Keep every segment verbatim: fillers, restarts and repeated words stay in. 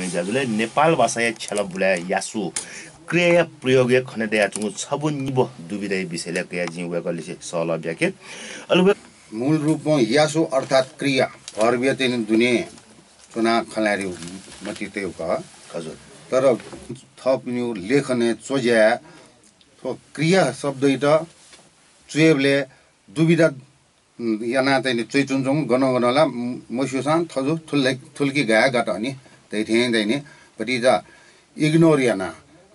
ज्याझ्वलय् नेपाल भाषाया छ्यला बुलाय् यासु क्रियाया प्रयोगय् खने दयाच्वंगु छब्व निब्व दुविधाया विषयलय् कयाः जिं वय्कःलिसे सहलह ब्याके। अले वय्- मूल रूपं यासु अर्थात् क्रिया, verb-या चाहिँ नि दुने च्वनाः खँ ल्हायेगु मतिइ तयेगु खः। हजुर। तर थःपिनिगु लेखनय् च्वज्याय् थ्व क्रिया शब्दयात च्वयेबलय् दुविधा, उम्, यानाः चाहिँ नि च्वइच्वंच्वंगु गनं गनं ला, उम्, मस्यूसां थजु थुल-, थुलकि गाय् गात नि धइथें चाहिँ नि भतिचा ignore यानाः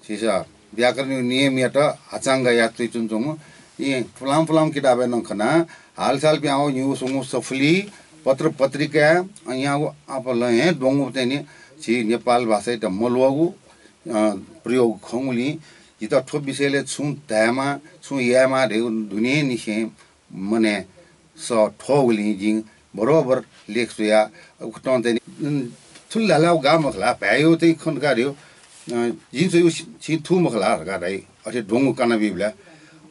झीसं व्याकरणया नियमयात हाचां गायाः च्वइच्वंच्वंगु। इं पुलां पुलां किताबय् नं खना, हालसाल पिहां न्हूस्वंगू सफुली, पत्र पत्रिकाय्, अन यागु आपालं हे द्वंगु चाहिँ नि झी नेपाल भाषायात मल्वःगु, अ, प्रयोग खंगुलिं जितः थ्व विषयलय् छुं धायेमाः, छुं यायेमाः धयागु दुनेंनिसें मनय् सः थ्वःगुलिं जिं बरोबर लेख च्वया। उकथं चाहिँ नि, उम्, थुलि धाःसा गाः मखु ला, भाय्‌या चाहिँ खँ धकाः धयो, अ, जिं च्वयागु छि, छिं थू मखु ला धकाः धाइ। अथे द्वंगु कानाबीबलय्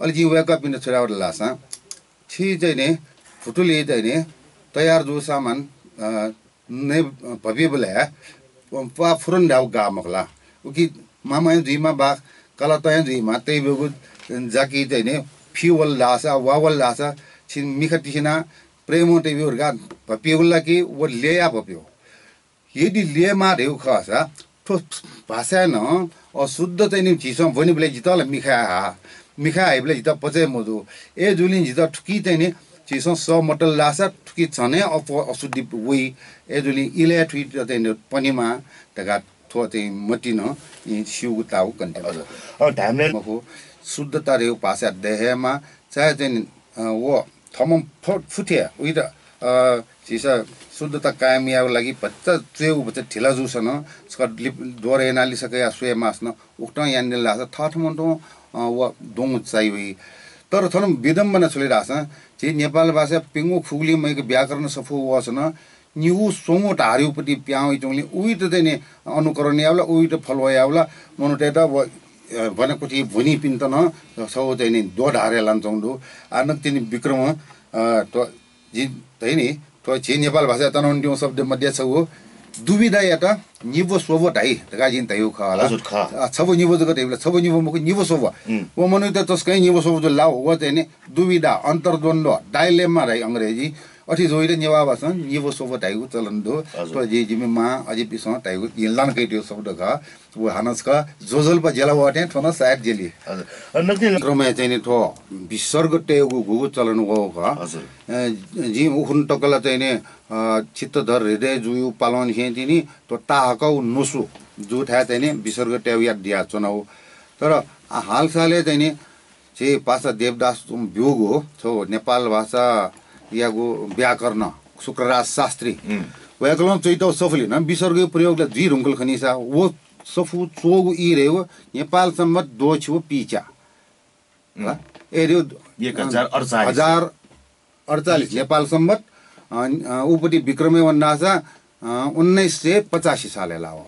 अले जिं वय्कःपिन्त छु धाये धाःसा, छि चाहिँ नि भुतुलय् चाहिँ नि तयार जूगु सामान, अ, नये भपिबलय् प्वाः फुरन धायेगु गाः मखु ला। उकी मामं हे जुइमा, वा कलातं हे जुइमा, तइब्यूगु जाकि चाहिँ नि फि वल धाःसा, वा वल धाःसा, छिं मिखा तिसिनाः प्रेमं तइब्यूगु धकाः भपिगु ला कि व ल्ययाः भपिगु। यदि ल्ययेमाः धयागु खःसा, थ्व भाषाय् नं अशुद्ध चाहिँ नि झीसं ब्वनीबलय् जितः ला मिखाय् हा, मिखाय् हाइबलय् जितः पचय् मजू। अय्‌जूगुलिं जितः थुकी चाहिँ नि झीसं सः मतल धाःसा थुकी झन हे अप-, अशुद्धि वइ। अय्‌जूगुलिं इलय् थुइत चाहिँ नि पनेमाः धकाः थ्व चाहिँ मतिइ नं इं स्यूगु ताःगु कन्टे। हजुर। अ, धायेमाल मखु, शुद्धता धयागु भाषाय् दये हे माः, चाहे चाहिँ नि, अ, व थःम्हं फ-, फुथे उइत, अ, झीसं शुद्धता कायम यायेगु लागि भचा च्वयेगु भचा ढिला जूसा नं, छकः लिप-, दोहोर यानाः लिसः कयाः स्वये माःसा नं, उकथं यानादिल धाःसा थःथम्हं तुं, अ, व द्वंगु चाइ वइ। तर थन विडम्बना छु ले धाःसा, झी नेपाल भाषा प्यंगू खुगुलिइ मय्क व्याकरण सफू वःसा नं, निगू स्वंगू धाःगु पति पिहां वइच्वंगुलिं उइत चाहिँ नि अनुकरण याःबलय्, उइत follow याःबलय् मनूतय्त व, अ, ब्वनाकुथि ब्वनीपिन्त नं छगू चाहिँ नि द्वधारय् लानाच्वंगु दु। आः नकतिनि विक्रम, अ, थ्व जिं धया नि, थ्व झी नेपाल भाषाय् तनावनीतिनि शब्द मध्ये छगू दुविधायात निब्व स्वब्व धाइ धकाः जिं धयागु खः ला। हजुर, खः। अ, छब्व निब्व जक धाइबलय् छब्व निब्व मखु, निब्व स्वब्व। उम्। व मनूत तसकं निब्व स्वब्व जुल ला, व चाहिँ नि दुविधा, अन्तर्द्वन्द्व, dilemma धाइ अंग्रेजी। अथे जूगुलिं नेवाः भाषां निब्व स्वब्व धाइगु चलन दु। हजुर। थ्व जि, जिमि मां अजिपिसं धाइगु जिं लाना कयातःगु शब्द खः। व हानं छकः ज्वजलपा ज्याला वःथें थ्व नं सायद ज्याली। हजुर। अ, नकतिनि क्रमय् चाहिँ नि थ्व विसर्ग तयेगु गुगु चलन वःगु खः। हजुर। अ, जिं उखुन्हु तक ला चाहिँ नि, अ, चित्तधर हृदय जुया पालंनिसें तिनि थ्व ताहाकःगु न्वसु जूथाय् चाहिँ नि विसर्ग तयेगु यात दियाच्वनागु। तर, अ, हालसालय् चाहिँ नि झी पासा देवदास ब्यूगु थ्व नेपाल भाषायागु व्याकरण शुक्रराज शास्त्री। उम्। वय्कलं च्वयातःगु सफुलिइ नं विसर्गया प्रयोग ला जुइ धुंकल खनीसा, व सफू च्वःगु ई धयागु नेपाल संवत् द्वःछि व पीच्या। उम्। ला? ए, धयागु एक हजार अड्चालिस। हजार अड्चालिस नेपाल संवत्, अ, अ, उपति विक्रमय् वनासा, अ, उन्नाइस सय पचासी सालय् ला व।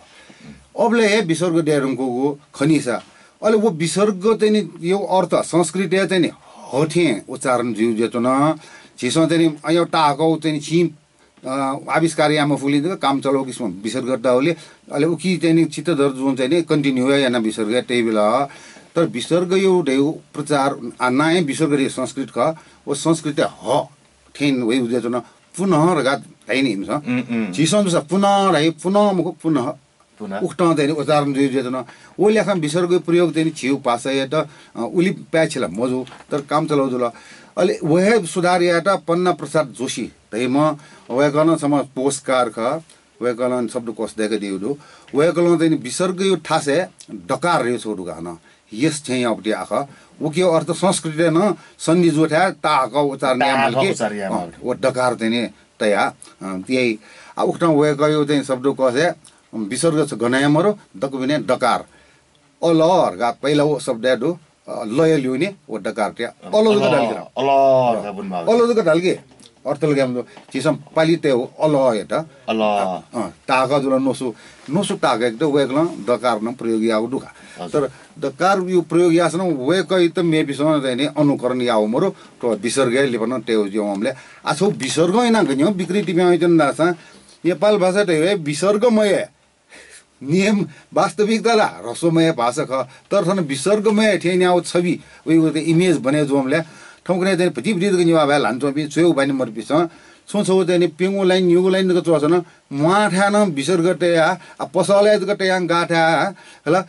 अबलय् हे विसर्ग दये धुंकूगु खनीसा। अले व विसर्ग चाहिँ नि, यो अर्थ संस्कृतय् चाहिँ नि हथें उच्चारण जुइ जुयाच्वन। झीसं चाहिँ नि, अ, यो ताहाकःगु चाहिँ नि चिं, अ, आविष्कार याये मफुगुलिं जक काम चलाउ किसिमं विसर्ग तःगुलिं, अले उकी चाहिँ नि चित्तधर जुं चाहिँ नि continue हे यानाः विसर्ग तयाबिल। तर विसर्गया धयागु प्रचार, आ, नां हे विसर्ग धयागु संस्कृत खः, व संस्कृतय् ह थें वइ जुयाच्वन, पुनः धकाः धाइ नि इमिसं। उम्, उम्। झीसं जूसा पुनः धाइ, पुनः मखु, पुनः। पुनः। उकथं चाहिँ नि उच्चारण जुइ जुयाच्वन। व ल्याखं विसर्गया प्रयोग चाहिँ नि झीगु भाषायात, अ, उलि पाय्छि ला मजू, तर काम चलाउ जुल। अले व हे सुधार यायेत पन्ना प्रसाद जोशी धइम्ह, वय्कलं छम्ह postकार खः, वय्कलं शब्दकोश दय्कादीगु दु। वय्कलं चाहिँ नि विसर्गया थासय् डकार धयागु छगू दु का हानं। यस थें याःगु पति आखः। उकिया अर्थ संस्कृतय् नं सन्धि जूथाय् ताहाकः उच्चारण यायेमाल ताहाकः कि, उच्चारण यायेमाल। अँ, व डकार चाहिँ नि तया, अँ, याइ। आ, उकथं वय्कःया चाहिँ शब्दकोशय् विसर्ग छ गनं हे मरु, दक्वबिने डकार। अल धकाः पहिला व शब्दय् दु, अ, लया ल्यूने व डकार तया अल जक धाल कि। अल धकाः बुझ्नु भाः। अल जक धाल कि। अर्थ लगे मजू। झीसं पालि तयेगु अलयात। अल। अँ, ताहाकः जुल न्वसु। न्वसु ताहाकःयात वय्कलं डकार नं प्रयोग याःगु दु का। हजुर। तर डकारया प्रयोग याःसा नं वय्कःयात मेपिसं चाहिँ नि अनुकरण याःगु मरु, थ्व विसर्ग हे लिपा नं तयेगु जुयावंबलय्। आ, छगू विसर्गं यानाः गज्याःगु विकृति पिहां वइच्वन धाःसा नेपाल भाषा धयागु हे विसर्ग मयः। नियम वास्तविकता ला ह्रस्वमय भाषा खः, तर थन विसर्गमय थें न्याउ छवि, उइ, उइ image बने जुवंबलय् थौंकन्हय् चाहिँ भति भति जक नेवाः भाय् ल्हानाच्वंपिं च्वय् उबानि मदुपिन्सं छुं छौ चाहिँ नि प्यंगू लाइन, निगू लाइन जक च्वःसन म्वाःथाय् नं विसर्ग तया, आ, पसलय् जक तयां गाथाय्, हला,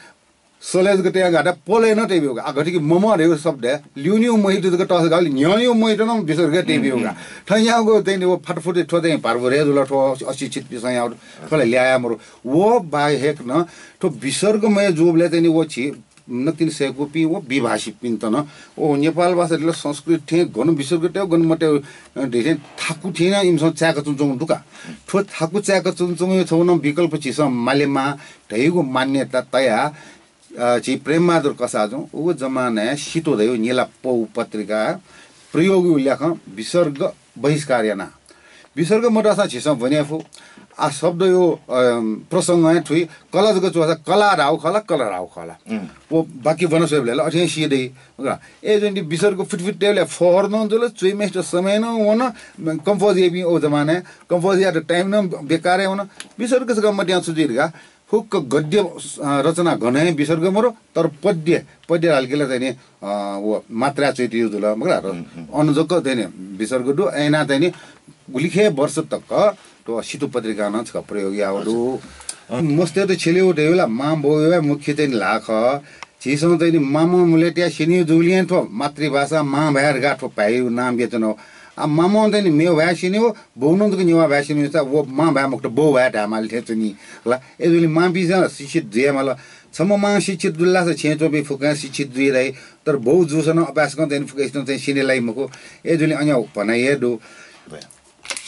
सलय् जक तयां गाथाय् पलय् नं तय् ब्यूगु। आ, गथे कि मम धयागु शब्द ल्यून्यू महित जक तःसा गाली, न्ह्यःन्यू महित नं विसर्ग तय् ब्यूगु। थन यागु चाहिँ नि व फाटफुट थ्व चाहिँ भारभर हे जुल, थ्व अशिक्षितपिन्सं यागु थ्व ला ल्याया मरु। व बाहेक नं थ्व विसर्गमय जूबलय् चाहिँ नि व छि नकतिनि सय्‌कूपिं व विभाषीपिन्त नं ओ नेपाल भाषा दिल संस्कृत थें गन विसर्ग तय् गन मते, अ, धैथें थाकु थें नं इमिसं चाय्‌का च्वंच्वंगु दु का। थ्व थाकु चाय्‌का च्वंच्वंगु छौ नं विकल्प झीसं मालेमा धैगु मान्यता तया, अ, झी प्रेमबहादुर कसाःजुं उगु जमानाय् सितो धैगु निला पौ पत्रिका प्रयोगयु ल्याखं विसर्ग बहिष्कार याना। विसर्ग मतःसां झीसं ब्वने फु। आ शब्दयु, अ, प्रसंग हे थुइ कला जक च्वःसा कला धाउ खला, कला धाउ खला। व बाकी बन स्वयेबलय् ला अथें सी दइ। मखु ला? ए जुन विसर्ग फुटफुट तेबलय् फोहर नं जुल, च्वइम्हेसित समय नं वन, compose याइपिं ओ जमानाय् compose यात time नं बेकार हे वन। विसर्ग सका मध्यां छु जुइ धका फुक्क गद्य, अ, रचना घनय् विसर्ग मरु, तर पद्य, पद्य हालकेला चाहिँ नि, अ, व मात्रा च्वइतियु जुल, मखु ला? अन जक चाहिँ नि विसर्ग दु, अय्‌ना चाहिँ नि गुलिखे वर्ष तक थ्व सितु पत्रिका नं छकः प्रयोग याउ दु। मस्तय्‌त छ्यलेउ धैउ ला मां बौया मुख्य चाहिँ नि ल्हाः खः। झीसं चाहिँ नि मामं मुलय् तया सिनिउ जुलिं थ्व मातृभाषा मां भाय् धका थ्व भाय्‌यु नाम बियाच्वनाउ। आ मामं चाहिँ नि मेउ भाय् सिनिउ, बौनं जक नेवा भाय् सिनिउ सा व मां भाय् मखुत बौ भाय् धायेमाल थें च्वनी। हला, ए जुलिं मांपिन्सं शिक्षित जुयामाल। छम्ह मां शिक्षित जुल धाःसा छेँय् च्वंपिं फुक्कं शिक्षित जुइ धाइ। तर बौ जूसा नं अपाय्‌सकं चाहिँ नि फुक्कसितं चाहिँ सिने लाइ मखु। ए जुलिं अन्याउ भनाइ हे दु।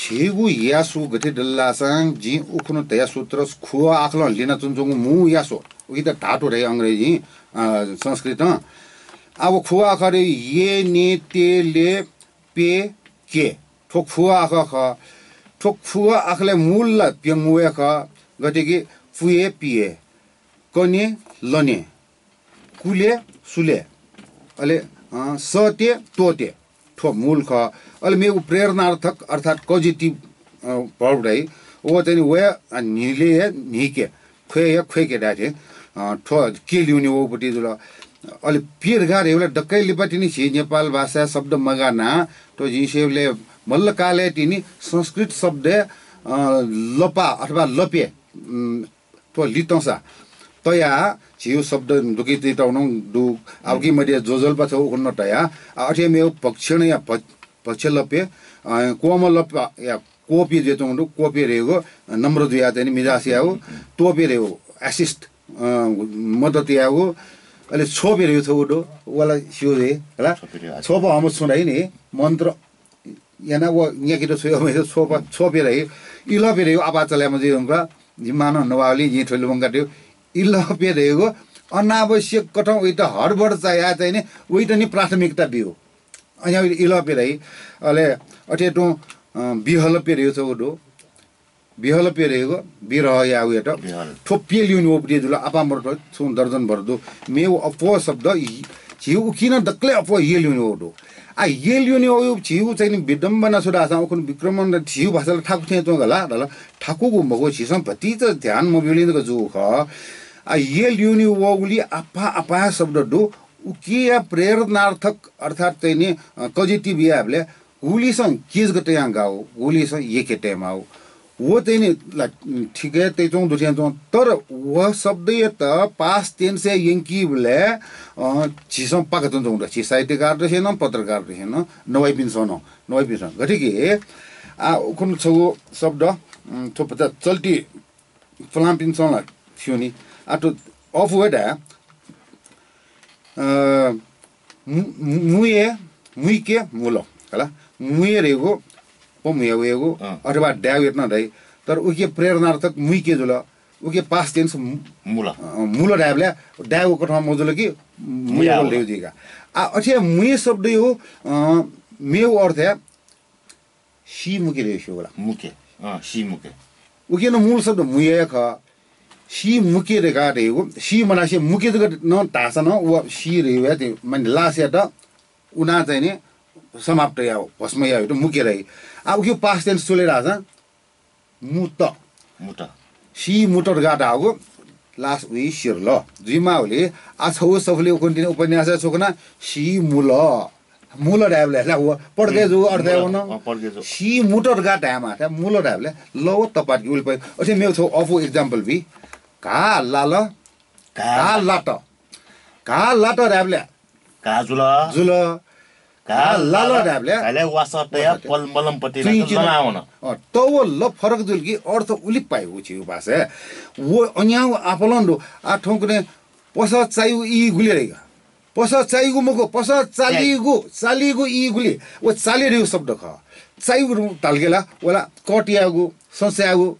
झीगु यासु गथे दल्लासां जिं उखुन्हु धया सूत्र खुवा आखलं लिना च्वंच्वंगु मू यासु, उकित धातु धाइ अंग्रेजी, अ, संस्कृतं। आ व खुवा आखः धाइ ये, ने, ते, ले, पे, के। थ्व खुवा आखः खः। थ्व खुवा आखलय् मूल ला प्यंगू हे खः, गथे कि पुये, पिये, कने, लने। कुले, सुले, अले, अ, सते, त्वते, थ्व मूल खः। अले मेगु प्रेरणार्थक अर्थात् causative, अ, verb धाइ। व चाहिँ नि वया, अ, न्हिले या न्हिके, ख्वये या ख्वय्‌के धाये थें, अ, थ्व के ल्यूने वःपति जुल। अले पे धका धैबलय् दक्कै लिपा तिनि झी नेपाल भाषा शब्द मगाना, थ्व जिंसेबलय् मल्लकालय् तिनि संस्कृत शब्दय्, अ, लपा अथवा लपे, उम्, थ्व लितंसा तया झीउ शब्द दुकी तइतौ नं दु। आबकी मध्ये ज्वजलपा छौ उखुन्हु तया। आ, अथे मेउ भक्षण या भ-, भक्ष्य लप्य, अ, कोम लप्या कोपे जुयाच्वंगु दु। कोपे धैगु नम्र जुया चाहिँ नि मिजास याउ। तोपे धैगु assist, अ, मदत याउ। अले छोपे धैगु छौ दु। वाला स्यू दे, हला? छोपे धैगु छोप हम छुं धाइ नि मन्त्र याना व न्याकित छ्वय् अमय्‌त छोप, छोपे धैगु, इलपे धैगु आपाः चलाय् मजुइ धुंका, जिम्मानं नवावली जिं थ्वलि वंका दु। इलपे धैगु अनावश्यक कथं उइत हडबड चाया चाहिँ नि उइत नि प्राथमिकता बिउ। अज्याउ इलपे धै, अले अथे तुं, अ, बिहलपे धैगु छौ दु। बिहलपे धैगु बिरह याउयात। बिहल। थ्व पे ल्यूने वःपति जुल, आपाः मरु थ्व छुं दर्जन भर दु। मेउ अप्वः शब्द इ-, झीउ उकिं नं दकलय् अप्वः ये ल्यूने वः दु। आ, ये ल्यूने वःयु झीउ चाहिँ नि विडम्बना छु धाःसां उखुन्हु विक्रमन झीउ भाषाला थाकु थें च्वं गला, धाल थाकुगु मखु, झीसं भतिचा ध्यान मब्यूलिं जक जू खः। आ, ये ल्यूने वःगुलि आपाः आपाः शब्द दु, उकिया प्रेरणार्थक अर्थात् चाहिँ नि, अ, causative यायेबलय् गुलिसं के जक तयां गाउ, गुलिसं येके तयेमाउ। व चाहिँ नि ला, ठिक हे तइच्वं, दुथ्यां च्वं, तर व शब्दयात past tense य् यंकीबलय्, अ, झीसं पाका च्वंच्वं दु। झी साहित्यकार दसें नं, पत्रकार दसें नं, नवाइपिन्सं नं, नवाइपिन्सं। गथे कि, आ, उखुन्हु छगू शब्द, उम्, थ्व भचा चल्ती पुलांपिन्सं ला स्यू नि। आ, थ्व अफु हे धाये, अ, मु-, मु-, मुये, मुइके, मुल। हला? मुये धैगु, पमुया वयेगु, अँ। अथवा दायेगु यात नं धाइ। तर उके प्रेरणार्थक मुइके जुल। उके past tense मु-, मुल। अ, मुल धायेबलय् दायेगु कथं मजुल कि मुया मुया वल। धैगु जुइका। आ, अथे मुये शब्दयु, अ, मेगु अर्थ हे सी मुके धैगु स्यू ला। मुके। अँ, सी मुके। उके नं मूल शब्द मुये खः। सी मुके धकाः धैगु, सी मधासे मुके जक नं धाःसा नं व सी धैगु हे माने लासयात उना चाहिँ नि समाप्त याउ, भस्म याउ त मुके धाइ। आ, उके past tense छु ले धाःसा मुत। मुत। सी मुत धकाः धाःगु लास उइ सिरल जुइमाःगुलिं आ छगू सफुलिइ उखुन्हु तिनि उपन्यासय् छु खना, सी मुल। मुल धायेबलय् ला व पड्के जूगु अर्थ हे वन। अँ, पड्के जूगु। सी मुत धकाः धायेमाः, मुल धायेबलय् ल व त पात कि उलि पै। अथे मेगु छगू अःपु example बी। घाः लाल, घाः लात। घाः लात धायेबलय् घाः जुल। जुल। घाः लाल धायेबलय् घालय् वासः तयाः पल-, मलमपट्टि तुइँचिन। लना वन। अँ, त व ल फरक जुल कि अर्थ उलि पाइगु छिगु भाषाय्। व अन्याउ आपालं दु। आ थौंकन्हय् पसः चाइगु ई गुलि रे का। पसः चाइगु मखु, पसः चालीगु, चालीगु ई गुलि। व चाले धइगु शब्द खः। चाइगु धालकेला वला कट याःगु, सचाइगु,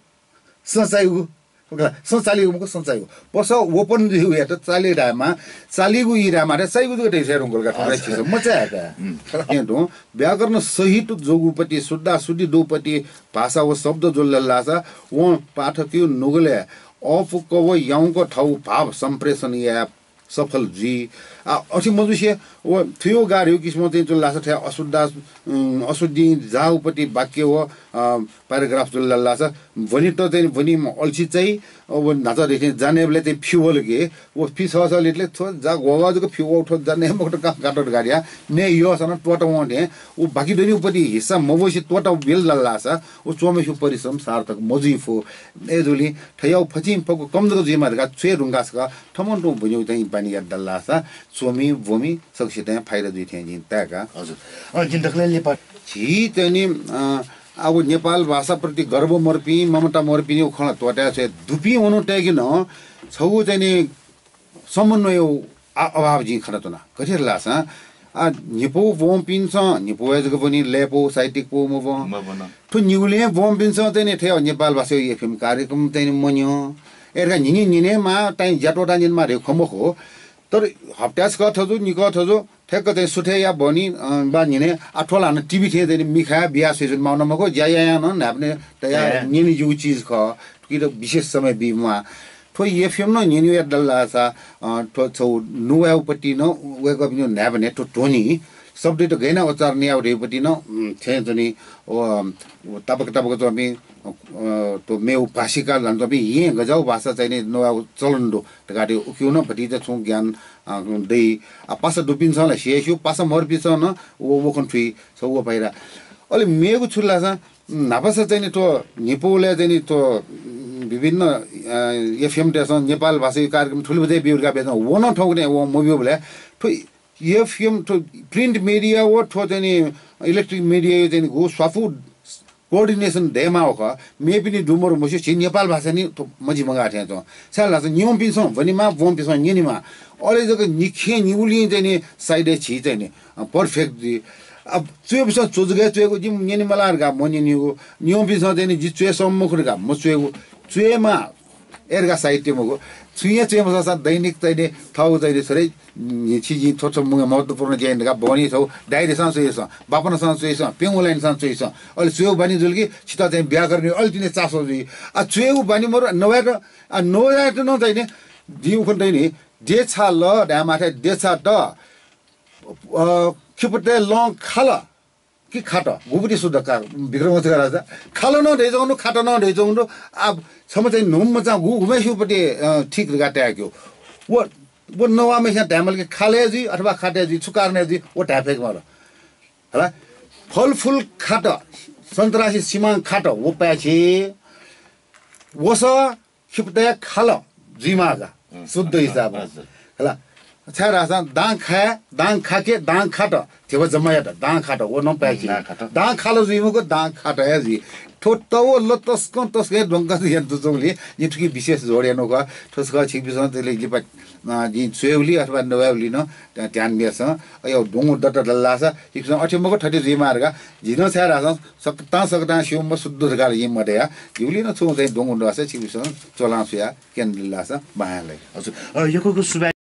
सचाइगु। ओके, सचालीगु मखु, सचाइगु। पसः open जुइगु यात चाले धायेमाः, चालीगु ई धायेमाः, चाइगु जक धइथें धुंकल का, थौं अच्छा। छिसं मचाय् का। हम्म। थें तुं व्याकरण सहित जूगुपति, शुद्धा शुद्धि दुपति भाषा व शब्द जुल धाःसा वं पाठकयु नुगलय् अःपुक व याउँक थःगु भाव सम्प्रेषण याये सफल जुइ। आ, अथे मजुसे व थुयो गाह्रो किसिमं चाहिँ जुल धाःसा थ्या अशुद्धा, उम्, अशुद्धि जाःगुपति वाक्य व, अ, paragraph जुल धाःसा भनि त चाहिँ भनि अल्छी चाहिँ, अ, व न्हाचः धइथें जानेबलय् चाहिँ फि वल कि, व फि सःसः लितले थ्व जा ग्वः ग्वः जक फि वः, थ्व जाने मखुत का काटो गाडिया, नये यःसां नं त्वःता वं थें, व बाकी दनिउपति हिस्सा मवसे त्वःता बिल धाःसा, व च्वमिस्यु परिश्रम सार्थक मजुइ फु। अय्‌जूगुलिं थ्याउ फचिं फक्व कम जक जुइमा धकाः च्वये धुंकाः सकः थमं तुं भुन्यु चाहिँ बानी यात धाःसा च्वमि, ब्वमि सकसितं फाइदा जुइ थें जिं ताय्‌का। हजुर। अ, जिं दकलय् लिपा झी चाहिँ नि, अ, अब नेपाल भाषाप्रति गर्व मरपिं, ममता मरपिं व खँ त्वःताय् छ्वये दुपिं मनूतय्‌के नं छगू चाहिँ नि समन्वय आ-, अभाव जिं खनाच्वना। गथे धाःसा, आ, न्हिपौ ब्वंपिन्सं न्हिपौया जक ब्वनी, लय्‌पौ साहित्यिक पौ मब्वं। मब्वं। थ्व निगुलिं ब्वंपिन्सं चाहिँ नि थ्व नेपाल भाषाया FM कार्यक्रम चाहिँ नि मन्यं। अय्‌धकाः न्हिने न्हिनेमाः ताइं ज्या त्वःताः न्यनेमाः धइगु खँ मखु। तर हप्ताय् सकः थजु, निकः थजु, ठ्याक्क चाहिँ सुथय् या ब्वनी, अ, बा न्हिने, आ, थ्व ला हानं TV थें चाहिँ नि मिखाय् बिया स्वइच्वनेमाः नं मखु, ज्या यायां नं न्हाय्‌पनय् तयाः न्यने ज्यूगु चिज खः। थुकित विशेष समय बी म्वाः। थ्व FM नं न्यने यात धाःसा, अ, थ्व छगू नुवाय्‌पति नं वय्‌कःपिनि न्हाय्‌पनय् थ्व ध्वनि शब्दयात गय् यानाः उच्चारण यायेगु धइगुपति नं, उम्, थें च्वनी। व, व तापाक तापाक च्वंपिं, अ, थ्व मेगु भाषिका ल्हानाच्वंपिं येँ गज्याःगु भाषा चाहिँ नि नुवाय्‌गु चलन दु धकाः धइगु उकिउ नं भतिचा छुं ज्ञान, अ, दइ। आ, पासा दुपिन्सं ला सि हे स्यू, पासा मरुपिन्सं नं व, व खँ थुइ, छगू व बाहिर। अले मेगु छु धाःसा, न्हापासा चाहिँ नि थ्व न्हिपौलय् चाहिँ नि थ्व, उम्, विभिन्न, अ, FM तय्‌सं नेपाल भाषाया कार्यक्रम थुलि बजे ब्यु धकाः ब्यूगु, व नं थौंकन्हय् वं मब्यूबलय् थ्व FM, थ्व print media व थ्व चाहिँ नि electric media चाहिँ नि गु स्वापू coordination दयेमाःगु खः। मेपिनि दु मरु मस्यू, झी नेपाल भाषा नि थ्व मजि मगाः थें च्वं। छाय् धाःसा न्यंपिन्सं ब्वनेमाः, ब्वंपिन्सं न्यनेमाः। अले जक निखें निगुलिं चाहिँ नि side-य् झी चाहिँ नि, अ, perfect जुइ। अब च्वय्‌पिन्सं च्वजुगु हे च्वयेगु, जिं न्यने मलाः धकाः मन्यनेगु, न्यंपिन्सं चाहिँ नि जि च्वये सःम्ह मखु धकाः मच्वयेगु, च्वयेमाः। अय्‌धकाः साहित्य मखु। छुं हे च्वये मसःसां दैनिक चाहिँ नि थःगु चाहिँ नि थ्व रे, छि जिं थ्व थ्व महत्त्वपूर्ण ज्या याना धकाः बहनी छगू डायरीसां च्वइसं, बापनसां च्वइसं, प्यंगू लाइनसां च्वइसं। अले च्वयेगु बानी जुल कि छितः चाहिँ व्याकरणया अले तिनि चासो जुइ। आ, च्वयेगु बानी मरु, नवायेत, आ, नवायेत नं चाहिँ नि, जिं उखुन्हु चाहिँ नि, देछाल धायेमाः थें देछात, अ, खिपतय् लं खाल कि खात, गुगुति शुद्ध का, विक्रम राजा। खाल नं धइच्वंगु दु, खात नं धइच्वंगु दु। आ, छम्ह चाहिँ न्हूम्ह चाहिँ गु गुम्हस्यूपति, अ, ठीक धकाः ताय्‌क्यू। व, व नवाःम्हस्यां धायेमाल कि खाल हे जुइ अथवा खात हे जुइ, छु कारणं जुइ, व धाये फय्‌के माल। हला? फलफुल खात, सन्तरासी सिमां खात, व पाय्‌छि। वसः खिपतय् खाल जुइमाः का, अँ, शुद्ध अँ, हिसाबं। हजुर। हला? छाय् धाःसा दां खाये, दां खाके, दां खात, धिबा जम्मायात दां खात, व नं पाय्‌छि। दां खात। दां खाल जुइ मखु, दां खात हे जुइ। थ्व त व ल तसकं तसकं हे द्वंका जुइ यंतुच्वंगुलिं जिं थुकी विशेष जोड यानागु खः। थ्व सकल छिकपिन्सं थुलि लिपा, अ, जिं च्वयेगुलिं अथवा नवायेगुलिं नं ध्यान बियासं, अय् द्वंगु दत धाल धाःसा छिकपिन्सं अथे मखु थथे जुइमाः धकाः जिं नं छाय् धाःसा सकतां सकतां स्यूम्ह शुद्ध धकाः जिं मधया। जिगुलिं नं छुं चाहिँ द्वंगु दःसा छिकपिन्सं च्वलां स्वयाः क्यने धाःसा बांलाइ। हजुर, अ, यक्व यक्व सुभाय्।